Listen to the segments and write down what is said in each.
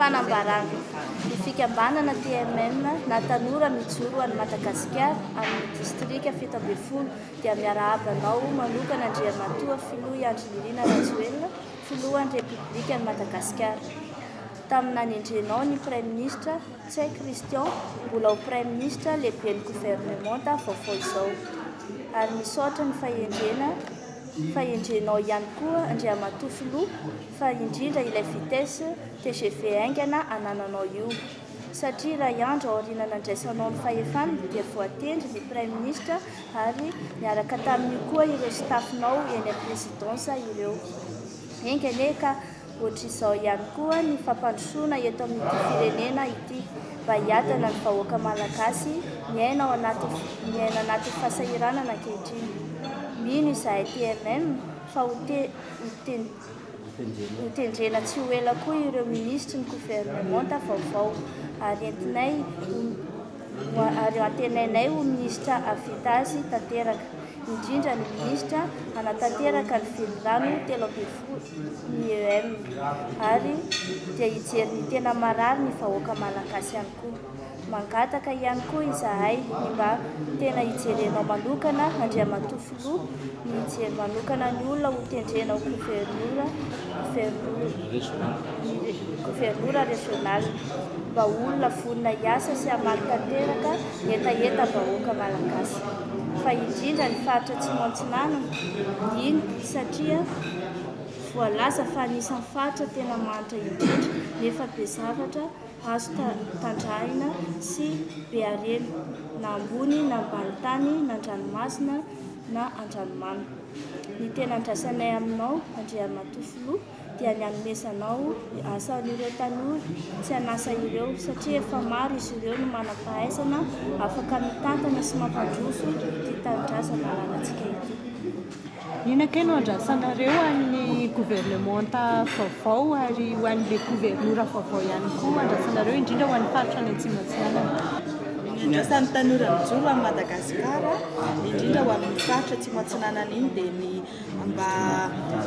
Fanambarana, Ny fikambanana TMM na Tanora Mijoro ho an'i Madagasikara amin'ny distrika 17 dia miarahaba anao manokana Andriamatoa Filoha Andry Nirina Rajoelina, Filohan'ny Repoblikan'i Madagasikara. Tamin'ny nanendrenao ny Praiminisitra Ntsay Christian mbola ho Praiminisitra lehiben'ny governemanta vaovao izao. Ary misaotra ny fahendrena fahendrenao ihany koa Andriamatoa Filoha fa indrindra ilay vitesse tgv haingana anananao io. Satria iray andro aoriana nandraisanao ny fahefana dia voatendry ny Praiminisitra ary niaraka tamin'io koa ireo staff-nao eny am-prezidansa ireo. Enga anie ka Ohatr'izao ihany koa ny fampandrosoana eto amin'ity firenena ity, mba hiadana ny vahoaka malagasy miaina ao anaty miaina anaty fahasahiranana ankehitriny. Mino izahay TMM fa ho te ho te ho tendrena tsy ho ela koa ireo minisitry ny governemanta vaovao ary entinay ho ary antenainay ho minisitra hahavita azy tanteraka. indrindra ny minisitra hanatanteraka ny velirano 13 ny EM ary dia hijery ny tena marary ny vahoaka malagasy ihany koa. Mangataka ihany koa izahay ny mba tena hijerenao manokana Andriamatoa Filoha ny hijery manokana ny olona ho tendrena ho governora governora regional mba olona vonona hiasa sy hamaly tanteraka ny hetahetam-bahoaka malagasy. Fa indrindra ny faritra Atsimo Antsinanana iny satria voalaza fa anisan'ny faritra tena mahantra indrindra nefa be zavatra azo tandrahina sy be harena na ambony na ambany tany na an-dranomasina na an-dranomamy. Ny tena andrasanay aminao Andriamatoa Filoha dia ny hanomezanao asa an'ireo tanora tsy an'asa ireo satria efa maro izy ireo no manam-pahaizana afaka mitantana sy mampandroso ity tanindrazana ananantsika ity. Inona kay no andrasanareo ho an'ny governemanta vaovao ary ho an'ilay governora vaovao ihany koa andrasanareo indrindra ho an'ny faritra any Atsimo Atsinanana? Ny andrasan'ny tanora mijoro any Madagasikara, indrindra ho amin'ny faritra Atsimo Atsinanana iny dia ny mba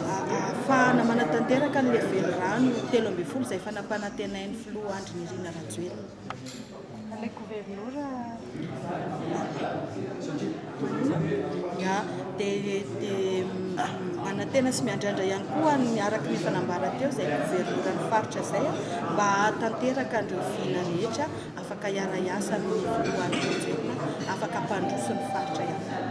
hahafahana manatanteraka an'ilay velirano 13 izay efa nampanantenain'ny filoha Andry Nirina Rajoelina. Ilay governora. Ya, dia dia manantena sy miandrandra ihany koa ny araka ny efa nambara teo izay governoran'ny faritra izay mba hahatanteraka an'ireo vina rehetra afaka hiara-hiasa amin'ny filoha Andry Rajoelina, afaka hampandroso ny faritra ihany koa.